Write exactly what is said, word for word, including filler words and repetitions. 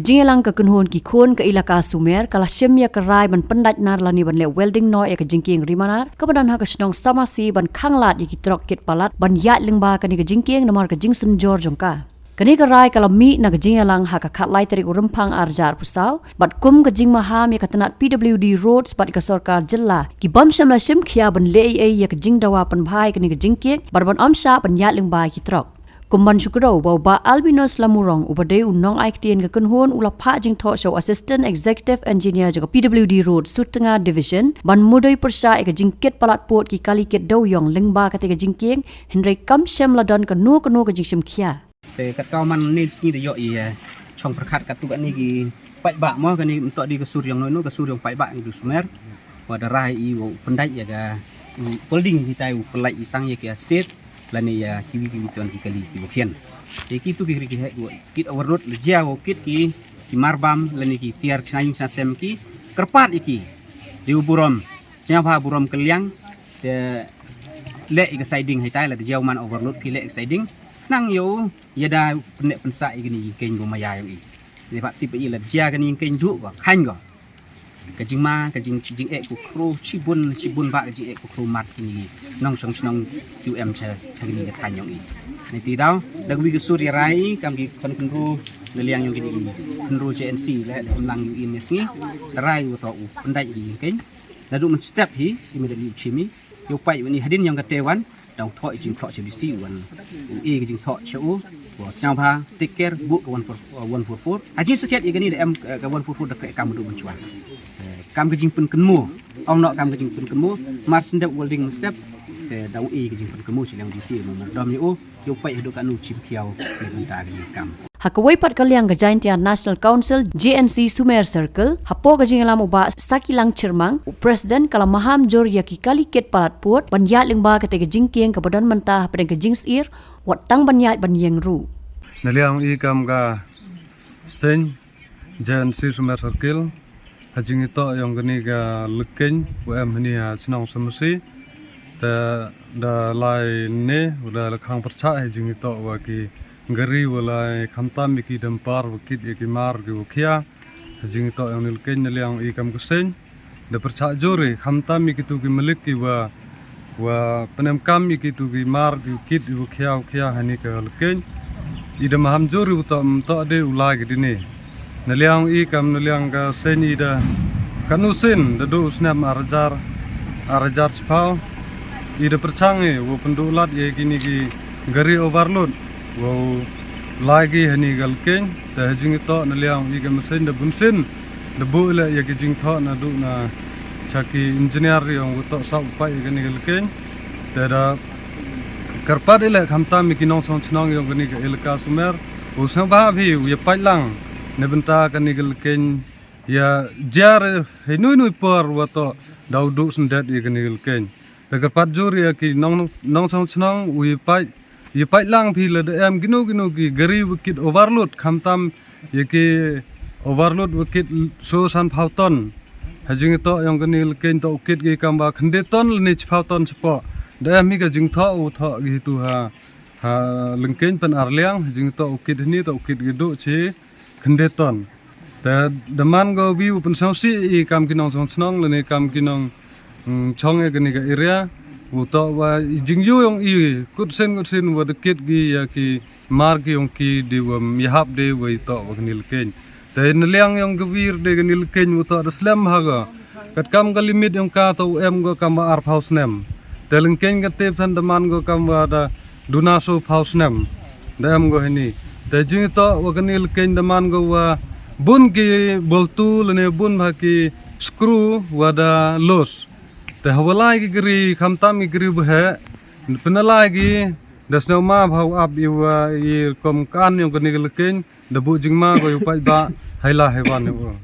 Jingïalang ka kynhun ki khun ka Elaka Sumer ka la shim ïa ka rai ban pyndait nar lane ban leh welding noh ïa ka jingkieng rimanar kaba don ha ka shnong Samasi ban khanglad ïa ki trok kit palat ban ïaid lyngba kane ka jingkieng namar ka jingsynjor jong ka. Kane ka rai ka la mih na ka jingïalang ha ka khatlai tarik u Rymphang arhajar arphew saw bad kum ka jingmaham ïa ka tnat P W D Roads bad ka sorkar jylla ki bym shym la shim khia ban leh ei ei ïa ka jingdawa pynbha ïa kane ka jingkieng bad ban ym shah ban ïaid lyngba ïa ki trok. Kum ban shu kdew ba u Bah Albinus Lamurong uba dei u nongai ktien ka kynhun u la phah jingthoh sha u Assistant Executive Engineer jong ka P W D Road Sutnga Division ban mudui pyrshah ïa ka jingkit palat pud ki kali kit dewïong lyngba kata ka jingkieng, hynrei kam shym la don kano kano ka jingshim khia. Te kat kaw man ne sngi da ïoh ïa chong pyrkhat kat tu kat ni ki paidbah mo, kani mynta di ka sur ïong no no ka sur ïong paidbah ngi du Sumer. Wa da rai i wa u pyndait ïa ka u building hi tai u pynlait i tang ïa ka state lane ïa kiwi kiwi tuan ki kali ki wa khian. Te ki tu ki ri ki hek wa kit overload la jia wa kit ki ki marbam lane ki tiar chna yung chna sem ki kyrpad ïa ki. Di u burom sñiawbha burom kylliang te leh ïa ka siding hi tai la da jia u man overload ki leh ïa ka siding. Nang ïa u ïa da pyndep pynsah ïa kani ïing keiñ ko maya ïa u i. Ne ba tip ïa la jia kani ïing keiñ duh ko khañ ko. Ka jingma ka jing jingeh ko khru chibun chibun ba ka jingeh ko khru mat kini nong song shnong U M cha cha kini ka thañ yong i. Ne ti daw da wi ka sur ïa rai kam ki khon khynru na liang yong kini khynru J N C le da lang yu in ne sngi. Rai u to u pyndait ïa ïing keiñ. Da du man step hi i me da li u chimi. Ïa u paid wani hadin yong ka te wan dang thoh i jingthoh cha D C wan u e ka jingthoh cha u. Wa sñiawbha take care buk ka one four four. Ha jingsakhiat ïa kani da em ka one four four da ka kam du ban chwa. Kam ka jingpynkynmo ong noh kam ka jingpynkynmo. Mar sendep welding step da u e ka jingpynkynmo chi liang D C ma mar dom ïa u. Ïa u paid haduh kanu chim khiaw ne bynta kani kam. Ha kawei pat ka liang ka Jaintia National Council J N C Sumer Circle hapoh ka jingïalam u Bah Sakilang Chyrmang u President ka la maham jur ïa ki kali kit palat pud ban ïaid lyngba kata ka jingkieng kaba don mynta hapdeng ka jingsyier wat tang ban ïaid ban ïeng ruh. Na liang i kam ka seng J N C Sumer Circle ha jingitoh yong kani ka lykeiñ wa em hani ha chnong Samasi. Te da lai ne wa da la khang pyrchah ha jingitoh wa ki gari wa lai khamtam ïa ki dempar wa kit ïa ki mar ki wa khia. Ha jingitoh yong ni lykeiñ na liang i kam ka seng da pyrchah jur i khamtam ïa ki tu ki malik ki wa wa pynem kam ïa ki tu ki mar ki kit ïa u khia u khia hani ka lykeiñ. I da maham jur i u to to de u lai ki dini. Na liang i kam na liang ka seng i da kanu seng da du u snem arhajar arhajar chiphaw. I da pyrchang i u pynduh lat ïa kini ki gari overload wa u lai ki hani ka lykeiñ. Te ha jingitoh na liang i kam seng da bun seng da buh le ïa ki jingthoh na du na cha ki engineer yong u toh sah u paid ïa kani ka lykeiñ. Te da kyrpad ïa le khamtam ïa ki nong song chnong yong kani ka Elaka Sumer u sngewbha phi u ïa paid lang ne bynta kani ka lykeiñ ïa jar hei nui nui por wa toh da u du syndet ïa kani ka lykeiñ. Te kyrpad jur ïa ki nong nong song chnong u ïa paid ïa paid lang phi la da em kino kino ki gari wa kit overload khamtam ïa ki overload wa kit so san phaw ton. Ha jingitoh yong kani lykeiñ toh u kit ki kam wa khynde ton lane chiphaw ton chapoh. Da em hi ka jingthoh u thoh ki tu ha ha lykeiñ pan arliang ha jingitoh u kit hani toh u kit ki du chi khynde ton. Te da man go wi u pynsngewsih i kam ki nong song chnong lane kam ki nong chong ïa kani ka area u toh wa i jingyu yong i kut sien kut sien wa da kit ki ïa ki mar ki yong ki di wa ym ïahap de wa i toh wa kani lykeiñ. Te na liang yong ka wir de kani lykeiñ u toh da slem ha go kat kam ka limit yong ka toh u em go kam wa arphaw snem. Te lykeiñ ka tip san da man go kam wa da duna so phaw snem da em go hani. Te jingitoh wa kani lykeiñ da man go wa bun ki boltu lane bun bha ki screw wa da loose. Te ha wa lai ki gari khamtam ki gari wa heh pynalai ki da sngewma bha u ap i wa i kom kan yong kani ka lykeiñ da buh jingma go ïa u paidbah hai la hai wan ïa u.